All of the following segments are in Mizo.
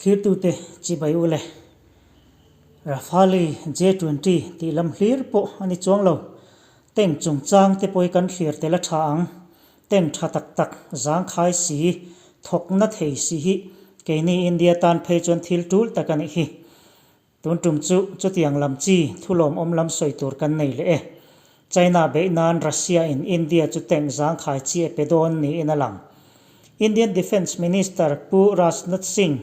Thlirtute chibai u le. Rafale J-twenty tih lam hlir pawh a ni chuang lo. Tank chungchang te pawh hi kan thlir tel a tha ang. Tank tha tak tak, zangkhai si, thawkna thei si hi keini India tan phei chuan thil tul tak a nih hi. Tun tum chu chutiang lam chi thulawmawm lam sawi tur kan nei leh e. China beih nan Russia in India chu tank zangkhai chi a pe dawn niin a lang. Indian Defence Minister Pu Rajnath Singh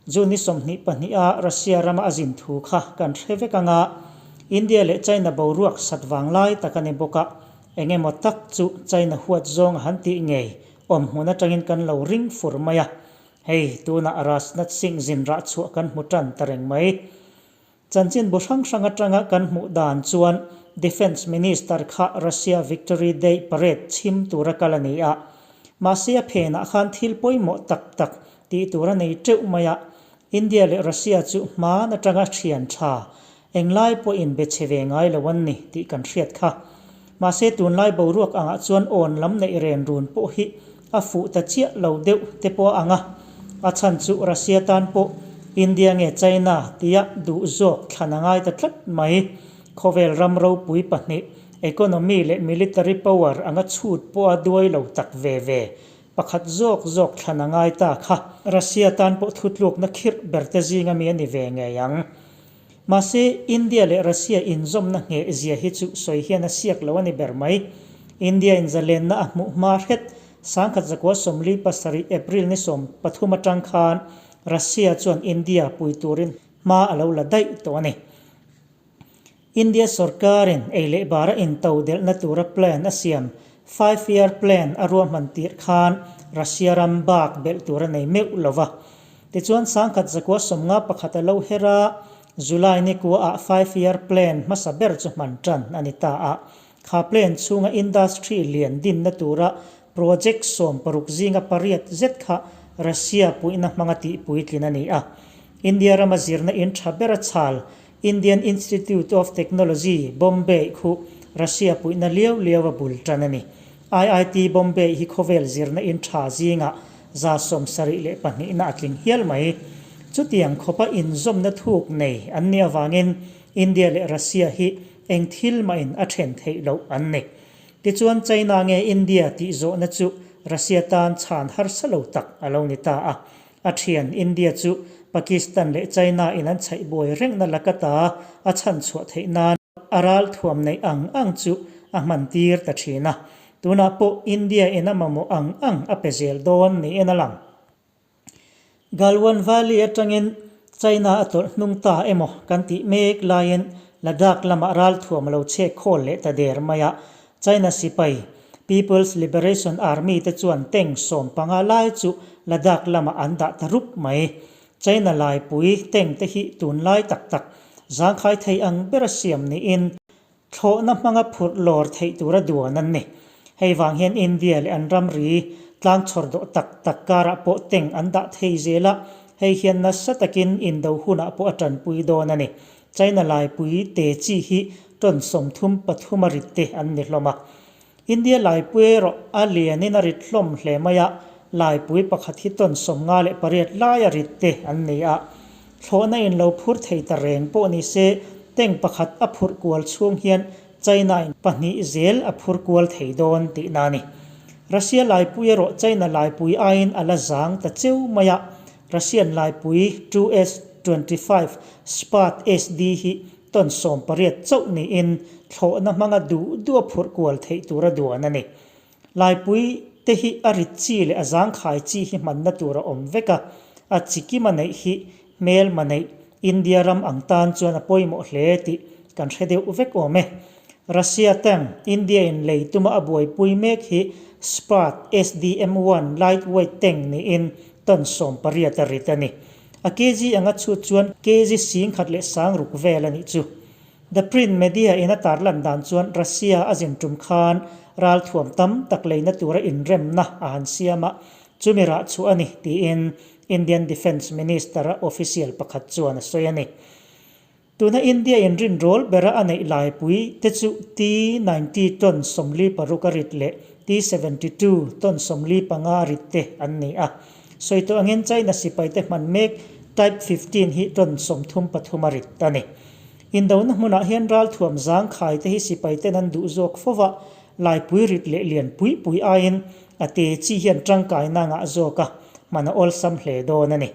June ni 22 a Russia rama a zin thu kha kan hre vek anga India leh China boruak sat vang lai tak a ni bawk a, eng emaw tak chu China huat zawng a han tih ngei awm hmun atangin kan lo ring fur mai a. Hei, tunah Rajnath Singh zin rah chhuah kan hmu tan ta reng mai. Chanchin bu hrang hrang atanga kan hmuh dan chuan Defence Minister kha Russia Victory Day parade chhim tura kal a ni a. Mahse a phenah khan thil pawimawh tak tak tih tur a nei teuh mai a. India leh Russia chu hman atanga thian tha, englai pawhin be chhe ve ngai lo an ni tih kan hriat kha. Mahse tunlai boruak angah chuan awn lam neih ren run pawh hi a fuh ta chiah lo deuh te pawh a ang a. A chhan chu Russia tan pawh India nge China tia duh zawk thlan a ngai ta tlat mai. Khawvel ram ropui pahnih, economy leh military power anga chhut pawh a duai lo tak ve ve. Pakhat zawk zawk thlan a ngai ta kha. Russia tan pawh thutlukna khirh ber te zinga mi a ni ve ngei ang. Mahse, India leh Russia inzawmna ngheh zia hi chu sawi hian a siak lo a ni ber mai. India in zalenna a hmuh hma hret, 1947 April ni 13 atang khan Russia chuan India pui turin hma a lo la daih tawh a ni. India sorkarin ei leh bara into delhna tura plan a siam, Five Year Plan a ruahman tirh khan Russia ram bak belh tur a nei meuh lo va. Tichuan 1991 a lo her a, July ni kuaah Five Year Plan hmasa ber chu hman tan a ni ta a. Kha plan chhunga industry lian dinna tura project 60 zinga pariat zet kha Russia puihna hmanga tihpuitlin a ni a. India rama zirna in tha ber a chhal Indian Institute of Technology, Bombay khu Russia puihna liau liau a bul tan a ni. IIT Bombay hi khawvel zirna in tha zingah 72 na a tling hial mai. Chutiang khawpa inzawmna thuk nei an nih avangin India leh Russia hi eng thil mahin a then theih loh an ni. Tichuan China nge India tih zawhna chu Russia tan chhan harsa lo tak a lo ni ta a. A thian India chu Pakistan leh China in an chhaih buai rengna laka ta a chhan chhuah theih nan a ral thuam neih ang ang chu a hman tir ta thin a. Tunah pawh India in a mamawh ang ang a pe zel dawn niin a lang. Galwan Valley atangin China a tawlh hnung ta emaw kan tih mek laiin Ladakh lamah ral thuam a lo chhek khawl leh ta der mai a. China sipai, People's Liberation Army te chuan tank 15 lai chu Ladakh lamah an dah ta rup mai. China laipui tank te hi tunlai tak tak zangkhai thei ang bera siam niin thlawhna hmanga phurh lawr theih tura duan an ni. Hei vang hian India leh an ramri tlang chhawr dawh tak tak karah pawh tank an dah thei zel a, hei hian nasa takin indo hunah pawh a tanpui dawn a ni. China laipui te chi hi ton 33 a rit te an ni hlawm a. India laipui erawh a lianin a rit hlawm hle mai a, laipui pakhat hi ton 58 lai a rit te an ni a. Thlawhna in lo phur thei ta reng pawh ni se, tank pakhat a phurh kual chhung hian China in pahnih zel a phur kual thei dawn tihna a ni. Russia laipui erawh China laipui aiin a la zang ta cheu mai a, Russian laipui 2S-25 Spad SD hi ton 18 chauh niin thlawhna hmanga duh duh a phurh kual theih tura duan a ni. Laipui te hi a rit chi leh a zangkhai chi hi hmanna tur a awm vek a, a chikima neih hi hmelma neih India ram ang tan chuan a pawimawh hle tih kan hre deuh vek awm e. Russia tank India in lei tuma a buaipui mek hi Spad SDM-1 lightweight tank niin ton 18 a rit a ni. A kg anga chhut chuan kg 1600 vel a nih chu. The Print Media in a tarlan dan chuan Russia a zin tum khan ralthuam tam tak leina tura inremna a han siam a, chumi rah chhuah a ni tiin Indian Defence Minister a official pakhat chuan a sawi a ni. Tuna India in rinrawl bera a neih laipui te chu T-90 ton 46 a rit leh T-72 ton 45 a rit te an ni a. Sawi tawh angin China sipaite hman mek. Type 15 hi ton 33 a rit a ni. Indona hmunah hian ralthuam zangkhai te hi sipai ten an duh zawk fo va, laipui rit leh lian pui pui aiin a te chi hian tangkaina ngah zawk a, hman a awlsam hle dawn a ni.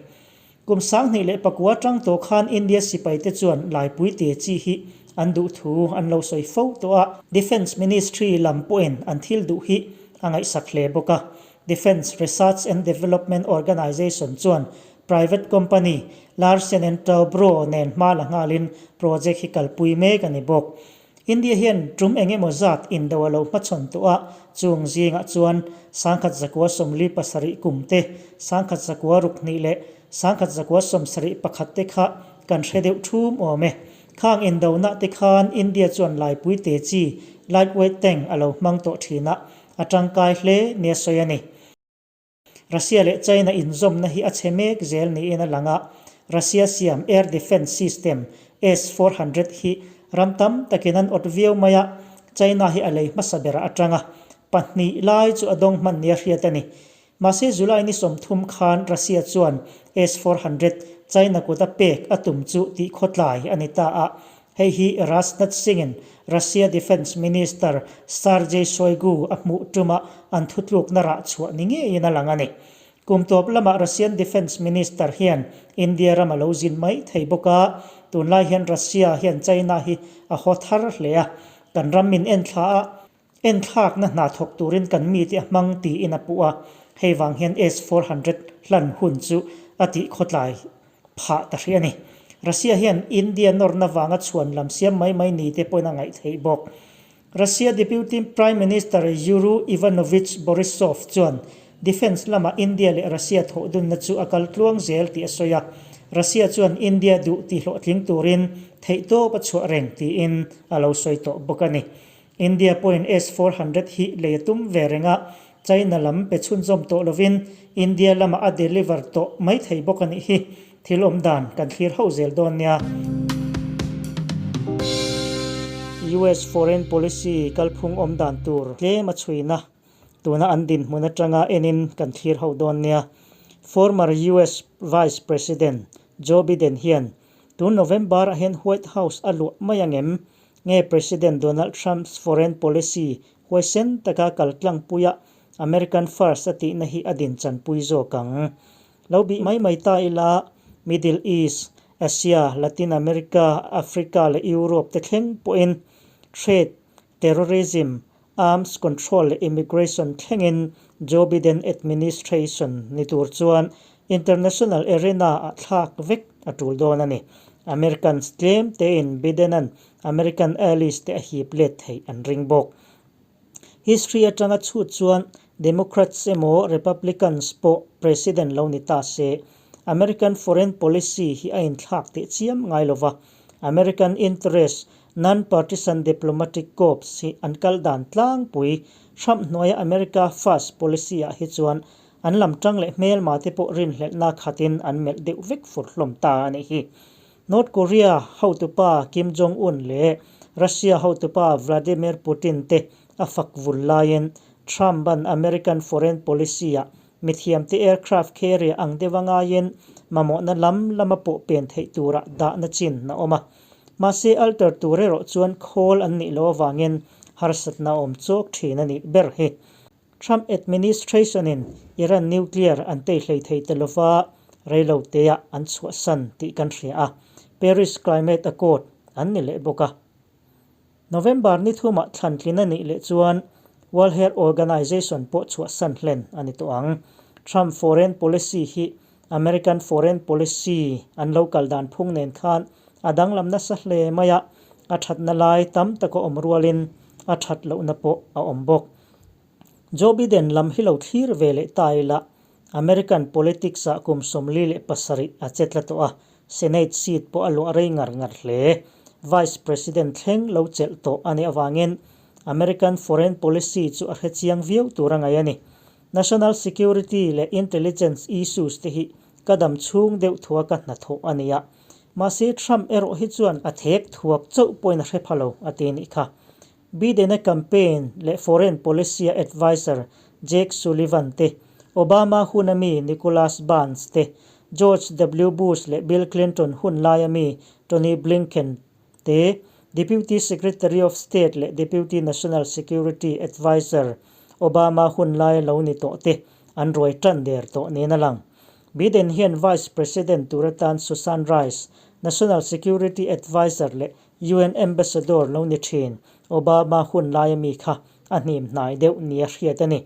Kum 2009 tang tawh khan India sipai te chuan laipui te chi hi an duh thu an lo sawi fo tawh a, Defence Ministry lam pawhin an thil duh hi a ngaihsak hle bawk a. Defence Research and Development Organisation chuan private company Larsen and Toubro nen hma la nghalin project hi kalpui mek a ni bawk. India hian tum eng emaw zat indo a lo hmachhawn tawh a, chung zingah chuan 1947 kum te, 1962 leh 1971 te kha kan hre deuh thum awm e. Khang indona te khan India chuan laipui te chi lightweight tank a lo hmang tawh thin a, a tangkai hle nia sawi a ni. Russia leh China inzawmna hi a chhe mek zel niin a lang a, Russia siam air defence system S-400 hi ram tam takin an awt viau mai a, China hi a lei hmasa berah a tang a, pahnih lai chu a dawng hman nia hriat a ni. Mahse July ni 30 khan Russia chuan S-400 China kuta pek a tum chu tih khawtlai a ni ta a, Hei hi Rajnath Singh-in Russia Defence Minister Sergei Shoigu a hmuh tuma an thutlukna rah chhuah ni ngeiin a lang a ni. Kum tawp lamah Russian Defence Minister hian India ram a lo zin mai thei bawk a, tunlai hian Russia hian China hi a haw thar hle a, kan ram min enthla a, Enthlakna hna thawk turin kan mite a hmang tiin a puh a, hei vang hian S-400 hlan hun chu a tih khawtlai phah ta hrih a ni. Russia hian India nawrna vanga chhuan lam siam mai mai ni te pawhin a ngaih theih bawk. Russia Deputy Prime Minister Yuri Ivanovich Borisov chuan Defence lamah India leh Russia thawhdunna chu a kal tluang zel tih a sawi a, Russia chuan India duh tihhlawhtling turin theihtawp a chhuah reng tiin a lo sawi tawh bawk a ni. India pawhin S-400 hi lei a tum ve reng a, China lam pe chhunzawm tawh lovin India lamah a deliver tawh mai thei bawk a nih hi. Thil awm dan kan thlir ho zel dawn nia. US foreign policy kalphung awm dan tur tlem a chhuina tuna an dinhmun atanga enin kan thlir ho dawn nia. Former US Vice President Joe Biden hian tun November-ah hian White House a luah mai ang em? Nge President Donald Trump's foreign policy huaisen taka kal tlangpuia American First a tihna hi a din chanpui zawk ang. Lo bih mai mai ta ila, Middle East, Asia, Latin America, Africa leh Europe te thleng pawhin trade, terrorism, arms control leh immigration thlengin Joe Biden administration ni tur chuan international arena-ah thlak vek a tul dawn a ni. Americans tlem tein Biden-a'n American allies te a hip let theih an ring bawk. History atanga chhut chuan Democrats emaw Republicans pawh president lo ni ta se, American foreign policy hi a inthlak teh chiam ngai lova, American interest Non-partisan diplomatic corps hi an kal dan tlangpui Trump hnuaia America First policy-ah hi chuan an lam tang leh hmelma te pawh rinhlelhna khatin an melh deuh vek fur hlawm ta a nih hi. North Korea hotupa Kim Jong-un leh Russia hotupa Vladimir Putin te a fak vul laiin Trump-a'n American foreign policy-ah Mithiamte aircraft carrier ang deuh a ngaiin mamawhna lam lama pawh pen theih turah dahna chin a awm a. Mahse alter tur erawh chuan khawl an nih loh avangin harsatna a awm chawk thin a nih ber hi. Trump administration-in Iran nuclear an tei hlei thei ta lova reiloteah an chhuahsan tih kan hria a, Paris Climate Accord an ni leh bawk a. November ni thumah thlantlin a nih leh chuan World Health Organization pawh chhuahsan hlen a ni tawh ang. Trump foreign policy hi American foreign policy an lo kal dan phung nen khan a danglam nasa hle mai a, a thatna lai tam tak a awm rualin a that lohna pawh a awm bawk. Joe Biden lam hi lo thlir ve leh ta ila American politics ah kum 47 a che tla tawh a, Senate seat pawh a luah rei ngar ngar hle. Vice President thleng lo chelh tawh a nih avangin American foreign policy chu a hrechiang viau tur a ngaih a ni. National security leh intelligence issues te hi ka dam chhung deuh thua ka hnathawh a ni a. Mahse Trump erawh hi chuan a thek thuak chauh pawhin a hre pha lo a ti nih kha. Biden-a campaign leh foreign policy-a adviser Jake Sullivan te, Obama huna mi Nicholas Burns te, George W Bush leh Bill Clinton hun laia mi Tony Blinken te, Deputy Secretary of State leh Deputy National Security Adviser Obama hun laia lo ni tawh te an ruai tan der tawh nen a lang. Biden hian Vice President tur atan Susan Rice, National Security Adviser leh UN Ambassador lo ni thin Obama hun laia mi kha a hnim hnai deuh nia hriat a ni.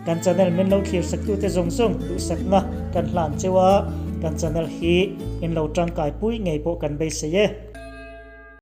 Kan channel min lo thlir saktute zawng zawng duhsakna kan hlan cheu a, kan channel hi in lo tangkai pui ngei pawh kan beisei e.